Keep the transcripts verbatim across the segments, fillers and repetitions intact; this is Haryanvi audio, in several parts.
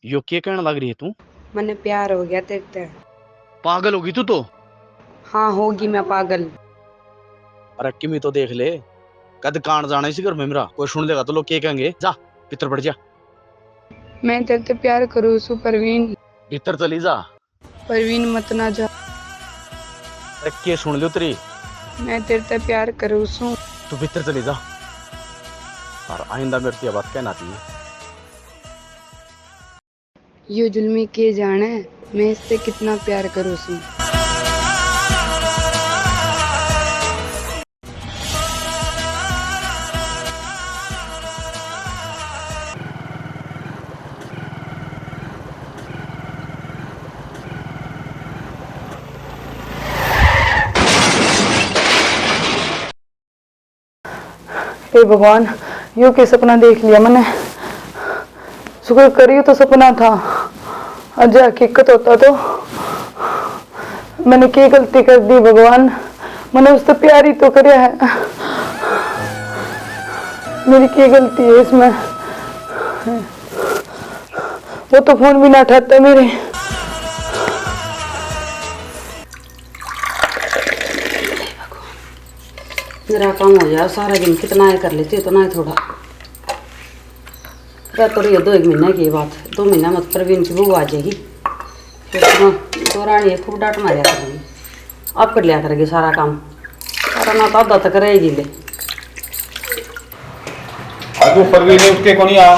यो के कहण लाग रही है तू? मन्ने प्यार हो गया तेरे ते। पागल होगी तू तो। हाँ, होगी मैं पागल। अरे किमी तो देख ले, कद कांड जाना इसी घर में मेरा, कोई सुन लेगा तो लोग के कहेंगे? जा, भीतर बैठ जा। मैं तेरे ते प्यार करूँ सू परवीन। भीतर चली जा। परवीन मत ना जा। अरे के सुन लियो तेरी? मैं तेरे ते प्यार करूँ सू। तू भीतर चली जा। और आइंदा मेरे ते ये बात कहना चाहिए। यो जुल्मी के जाने, मैं इससे कितना प्यार करूँ सू। हे भगवान, यो के सपना देख लिया मैंने। शुक्र करियो तो सपना था, और जो हकीकत होता तो मैंने के गलती कर दी भगवान। मैंने उससे प्यार ही तो करया है। मेरी के गलती है इसमें? वो तो फोन भी ना उठाता मेरे। मेरा काम हो जाए सारा दिन, कितना ही कर लेती, इतना ही थोड़ा। रह तो रही है दो एक महीने की बात, दो महीना मत प्रवीण की बहू आ जाएगी, फिर तो दो रानी है, खूब डांट मारया करेगी। आप कर लिया करेगी सारा काम, सारा ना तो आधा तक रहेगी ले। अजू प्रवीण ने उसके को नहीं आ।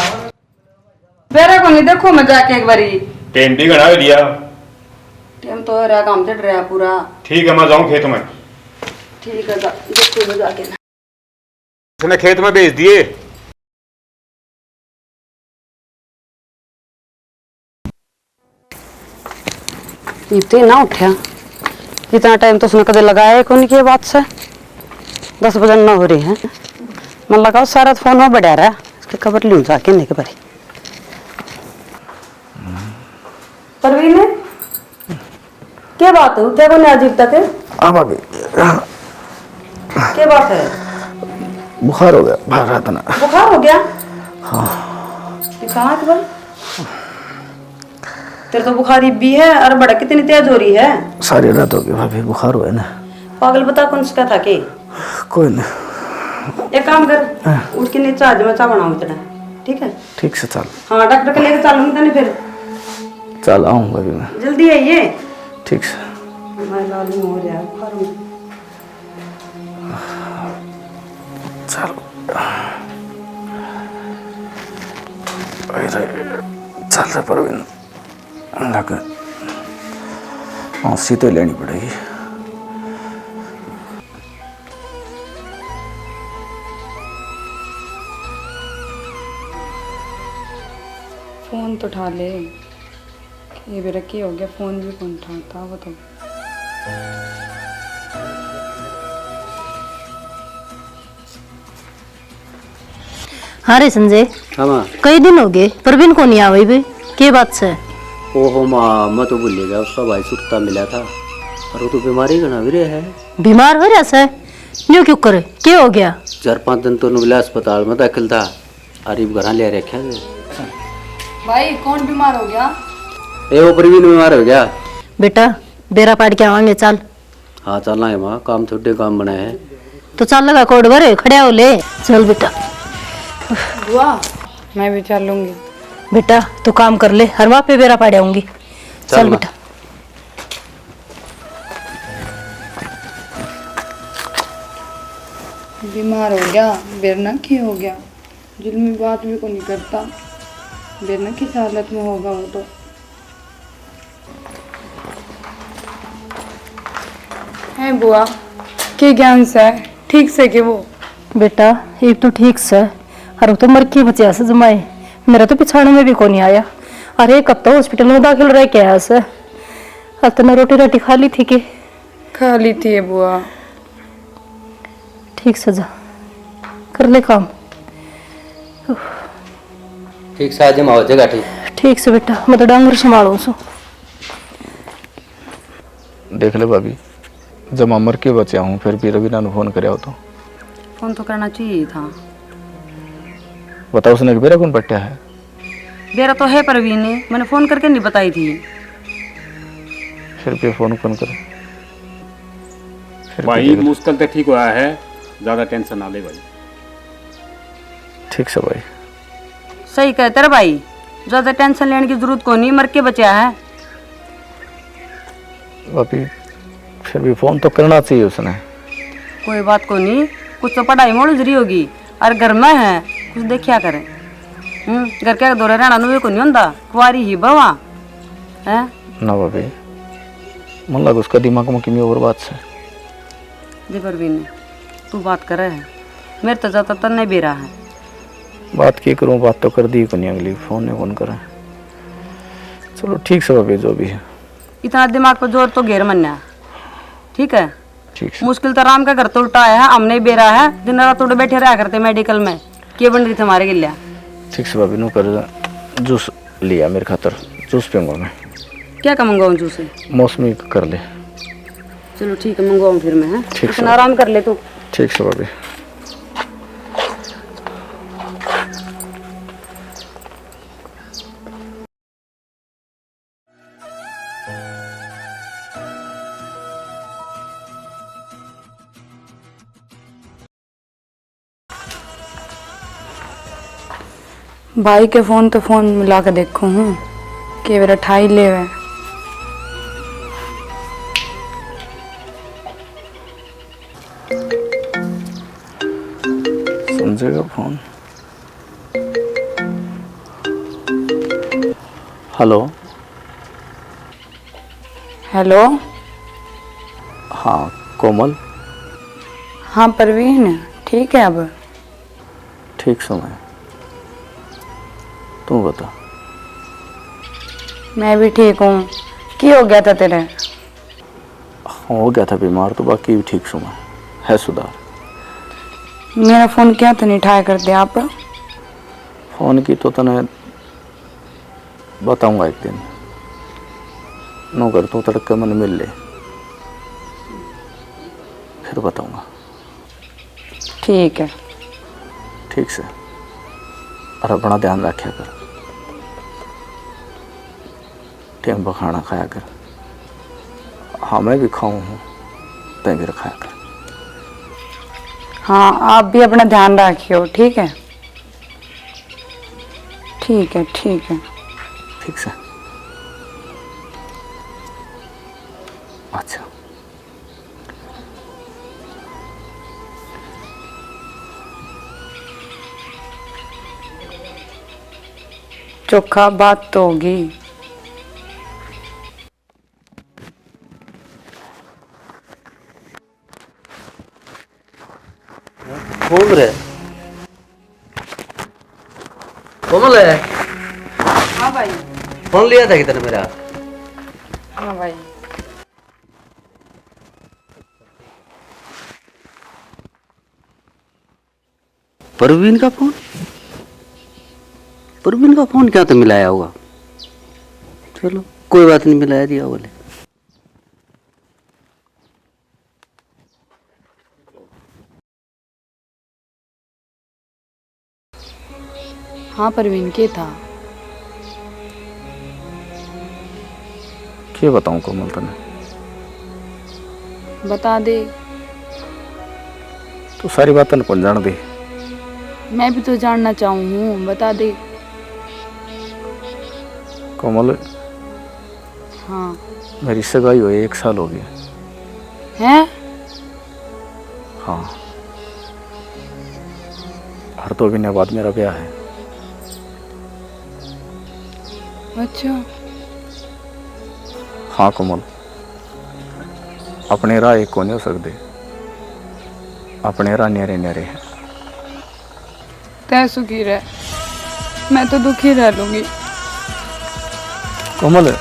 बेरा को नहीं, देखो मैं जाके एक बारी। टेम भी घना हो लिया। टेम तो हो रहा, काम चढ़ रहा पूरा। ठीक है, मैं जाऊँ खेत में। ठीक है, जा, देखो मैं जाके। उसने खेत में भेज दिए। इतने ना उठ्या, इतना टाइम तो उसने कदे लगाया ही कोनी। के बात से दस बजन ना हो रही है। मन लगाओ सारा फोन में बढ़िया रहा, इसके खबर लूँ जाके नहीं के बारी। परवीन, के बात है? उठ्या कोनी आज इब तक? हाँ भाभी। के बात है? बुखार हो गया, बाहर रात ना। बुखार हो गया? हाँ। ये कहाँ है भाई? तेरे तो बुखार इब भी है और बड़ा कितनी तेज हो रही है। सारी रात हो गई भाभी, बुखार हुआ है ना। पागल बता कौन सा था के? कोई नहीं। एक काम कर, हाँ। उठ के नीचे आ जा, मैं चाय बनाऊँ इतना, ठीक है? ठीक से चल। हाँ, डॉक्टर के लेके चलूंगी तने फिर। चल आऊंगा भी मैं। जल्दी आइए। ठीक से। मैं लालू हो रहा है, फार्म। चल। अरे, चल रे परवीन। लग। हंसी तो लेनी पड़ेगी। फोन तो उठा ले। ये बेरा के हो गया, फोन भी कौन उठाता वो तो। हाँ रे संजय। हाँ माँ। कई दिन हो गए, प्रवीण को नहीं आवे बे, के बात से? ओहो माँ, मैं तो भूल गया, उसका भाई सुरता मिला था और वो तो बीमारी घना भी रहा है। बीमार हो रहा से? न्यू क्यों करे, के हो गया? चार पांच दिन तो नुबला अस्पताल में दाखिल था, अरे घर ले रखा है। भाई, कौन बीमार हो गया? ए, वो प्रवीण बीमार हो गया। बेटा, बेरा पाड़ के आवांगे, चल। हाँ, चलना है माँ, काम थोड़े काम बना है। तो चल लगा कोड भर, खड़ा हो ले। चल बेटा। बुआ, मैं भी चलूंगी। बेटा, तू काम कर ले, हर वहाँ पे बेरा पाड़ आऊंगी। चल चल माँ। बेटा। बीमार हो गया, बेरना की हो गया, जुल्मी बात भी को नहीं करता, बेरना किस हालत में होगा वो तो। है बुआ, के ज्ञान से ठीक से के वो? बेटा, एक तो ठीक से, और वो तो मर के बचे से जमाए। मेरा तो पिछाणु में भी कोनी आया। अरे, एक हफ्ता हॉस्पिटल में दाखिल रह के आया से। और तने रोटी राटी खा ली थी के? खा ली थी बुआ। ठीक से जा, कर ले काम। ठीक से आज माँ हो जाएगा ठीक। ठीक से बेटा, मैं तो डांगर संभालूं सू। देख ले भाभी, जब मैं मर के बचा हूँ, फिर भी रवीना ने फोन करया हो तो? फोन तो करना चाहिए था। बताओ, उसने बेरा कौन पट्या है? बेरा तो है परवीन ने, मैंने फोन करके नहीं बताई थी। फिर भी फोन कौन करे? फिर भी भाई, देख ले। मुश्किल तो ठीक हुआ है, ज्यादा टेंशन ना ले भाई। ठीक से भाई। सही कहते रे भाई, ज्यादा टेंशन लेने की जरूरत को नहीं, मर के बचा है। भाभी, फिर भी फोन तो करना चाहिए उसने। कोई बात को नहीं, कुछ तो पढ़ाई में उलझ रही होगी, और घर में है, कुछ देखा करे। हम्म, घर के दौरे रहना नुए को नहीं होंदा, कुआरी ही बवा है। ना भाभी, मन लग उसका दिमाग में किमी और बात से। दे परवीन, तू बात करे है, मेरे तो ज्यादा तन्ने बेरा है। बात की करूँ, बात तो कर दी कोनी अगली, फोन ही फोन करे। चलो ठीक से भाभी, जो भी है। इतना दिमाग पर जोर तो घेर मन्ना, ठीक है? ठीक से। मुश्किल तो राम का घर तो उल्टा आया है, हमने ही बेरा है, दिन रात उड़े बैठे रहा करते मेडिकल में, के बन रही थी हमारे गिल्या। ठीक से भाभी, नू कर जूस लिया मेरे खातर, जूस पीऊंगा मैं। क्या का मंगाऊं जूस? मौसमी कर ले। चलो ठीक है, मंगवाऊं फिर मैं, हैं? ठीक से। इतना आराम कर ले तू। ठीक से भाभी। भाई के फोन तो फोन मिला के देखूं हूँ, के बेरा ठाई लेवे। संजय का फोन। हेलो। हेलो। हाँ कोमल। हाँ परवीन, ठीक है अब? ठीक सू मैं, तू बता। मैं भी ठीक हूँ। की हो गया था तेरे? हो गया था बीमार तो बाकी भी ठीक सू मैं, है सुधार। मेरा फोन क्या तो नहीं उठाया करते आप? फोन की तो तने बताऊंगा एक दिन, नौकर तू तड़के मन मिल ले, फिर बताऊंगा। ठीक है। ठीक से। और अपना ध्यान रखा कर, टाइम पर खाना खाया कर। हाँ मैं भी खाऊं हूँ, तै भी खाया कर। हाँ आप भी अपना ध्यान रखियो, ठीक है? ठीक है, ठीक है। ठीक से। अच्छा। चोखा बात तो होगी। कौन रे? कोमल है? हाँ भाई। फोन लिया था कितने मेरा? हाँ भाई। परवीन का फोन? परवीन का फोन क्या तो मिलाया होगा। चलो कोई बात नहीं, मिलाया दिया बोले। हाँ परवीन, के था? के बताऊं कोमल तने? बता दे। तू सारी बातें न कौन जान दे? मैं भी तो जानना चाहूँ हूँ, बता दे। कोमल, हाँ। मेरी सगाई हुए एक साल हो गया। हैं? हाँ। हर दो महीने बाद मेरा ब्याह है। अच्छा। हाँ कोमल, अपने राह एक कोने हो सकते, अपने राह न्यारे न्यारे हैं। तै सुखी रह, मैं तो दुखी रह लूंगी। कोमल,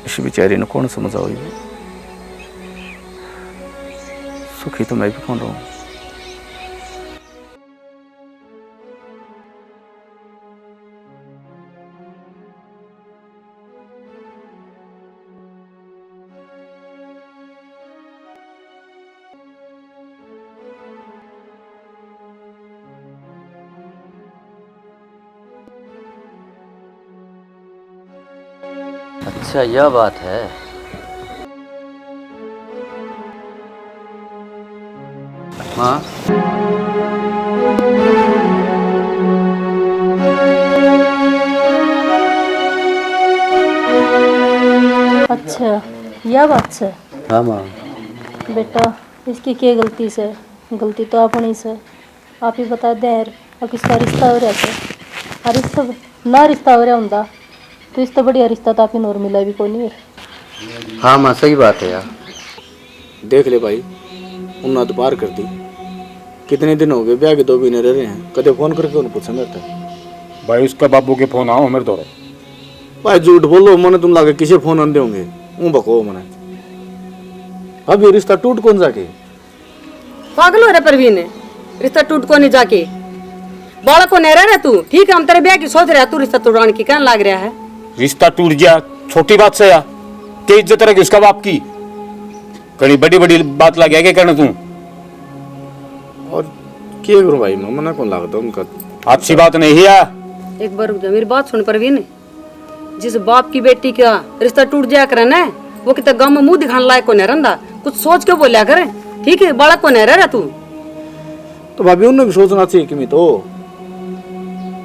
इस बेचारी ने कौन समझाओ? सुखी तो मैं भी कौन रहूं। अच्छा, यह बात है। माँ। अच्छा, यह बात है। हाँ माँ। बेटा, इसकी के गलती से? गलती तो अपनी से। आप ही बता दे यार, अब किसका रिश्ता हो रहा है? और रिश्ता ना रिश्ता हो रहा होंदा तो इससे बढ़िया रिश्ता तो आप ही और मिला भी कोनी है। हाँ माँ, सही बात है यार। देख ले भाई, उन्ना तो पार कर दी। कितने दिन हो गए ब्याह के दो महीने रह रहे हैं, कदे फोन करके उन्हें पूछा मेरे तक। भाई, उसका बाबू के फोन आओ मेरे दौरे। भाई झूठ बोलो, मने तुम लागे किसे फोन आंदे होंगे, ऊं बको मने। अब ये रिश्ता टूट कौन जाके? पागल हो रहा परवीन, रिश्ता टूट को नहीं जाके। बालक को नहीं रह रहा तू, ठीक है, हम तेरे ब्याह की सोच रहा, तू रिश्ता तोड़ाने की कहने लाग रहा है। रिश्ता टूट गया, छोटी बात से या, के इज्जत रहेगी उसका बाप की? घणी बड़ी बड़ी बात लग गया, क्या करना तू? और के करूं भाई, मैं मना कौन लागता उनका। अच्छी बात नहीं है। एक बार रुक जा, मेरी बात सुन परवीन। जिस बाप की बेटी का रिश्ता टूट जाया करे ना, वो कितना गांव में मुंह दिखाने लायक कोनी रहंदा। कुछ सोच के बोल्या करे, ठीक है? बालक कोनी रह रहा तू। तो भाभी, उन्हें भी सोचना चाहिए कि मैं तो,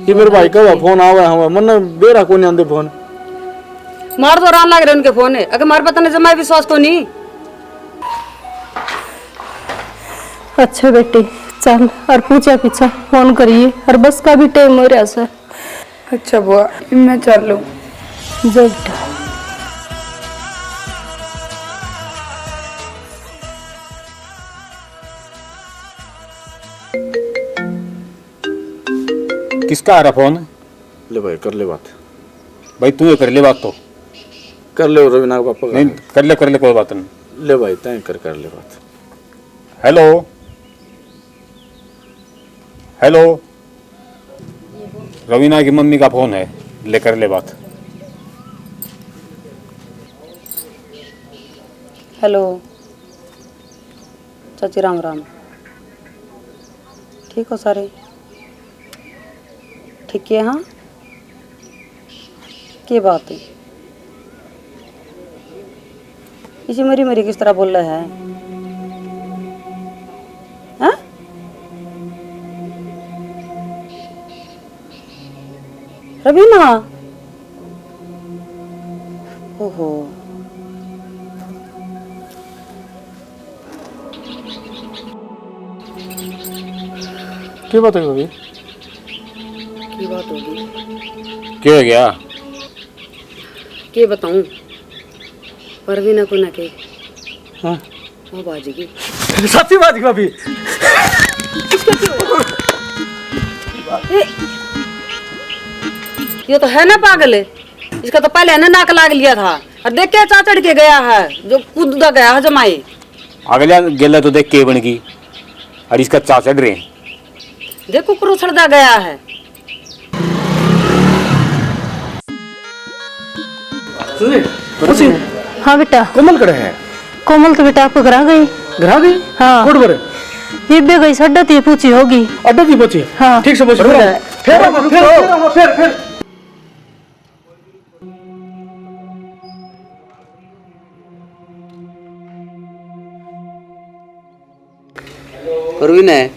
कि मेरे भाई का फोन आवे, हमें मन बेरा कोनी आंदे फोन। मार तो रान लाग रहे उनके फोन है, अगर मार पता नहीं जमा विश्वास कोनी। अच्छा बेटी, चल और पूछा पीछा फोन करिए, और बस का भी टाइम हो रहा सर। अच्छा बुआ, मैं चालूं। जय बेटा। किसका आ रहा फोन? ले भाई, कर ले बात। भाई, तू ही कर ले बात तो। कर ले रवीना के पापा का। नहीं, कर ले, कर ले, कोई बात नहीं। ले भाई, तय कर, कर ले बात। Hello, hello. रवीना की मम्मी का फोन है, ले कर ले बात। हेलो, चाची राम राम। ठीक हो सारे? ठीक है, हाँ। के बात है? इसे मरी मरी किस तरह बोले है? हाँ? रवीना? ओहो। के बात है भाभी? की बात होगी? के हो गया? के बताऊं, परवीना को ना के। हाँ। वो भाज गई। सच्ची भाज गई भाभी? ए, ये तो है ना पागल, इसका तो पहले है ना नाक लाग लिया था, और देख के चा चढ़ के गया है, जो कूददा गया है जमाई। अगला गेला तो देख के बन गई, और इसका चा चढ़ रहे हैं। देखो, कुकुर उछलदा गया है। सुनिए, पूछी। हाँ बेटा। कोमल कड़े है? कोमल तो बेटा आपके घर आ गई। घर आ गई? हाँ। कोड पर? ये बे गई, अड्डा ती पूछी होगी। अड्डा ती पूछी? हाँ। ठीक से पूछी। फिर, फिर, फिर, फिर, फिर। परवीन है।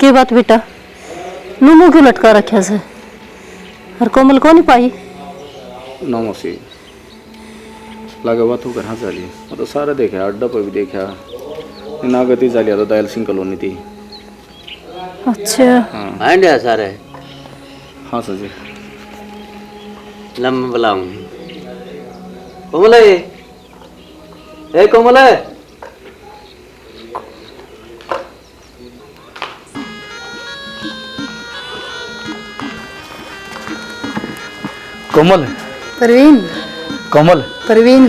के बात बेटा, नू मुंह क्यों लटका रखा से? और कोमल को नहीं पाई? ना मौसी, लगे बात तो घर जा ली। मैं तो सारे देखा, अड्डा पे भी देखा, ना गति जा लिया तो दयाल सिंह कॉलोनी थी। अच्छा। हाँ। आंडे सारे। हाँ सर जी। ला मैं बुलाऊं। कोमल है? ए कोमल है? कोमल। परवीन। कोमल। परवीन।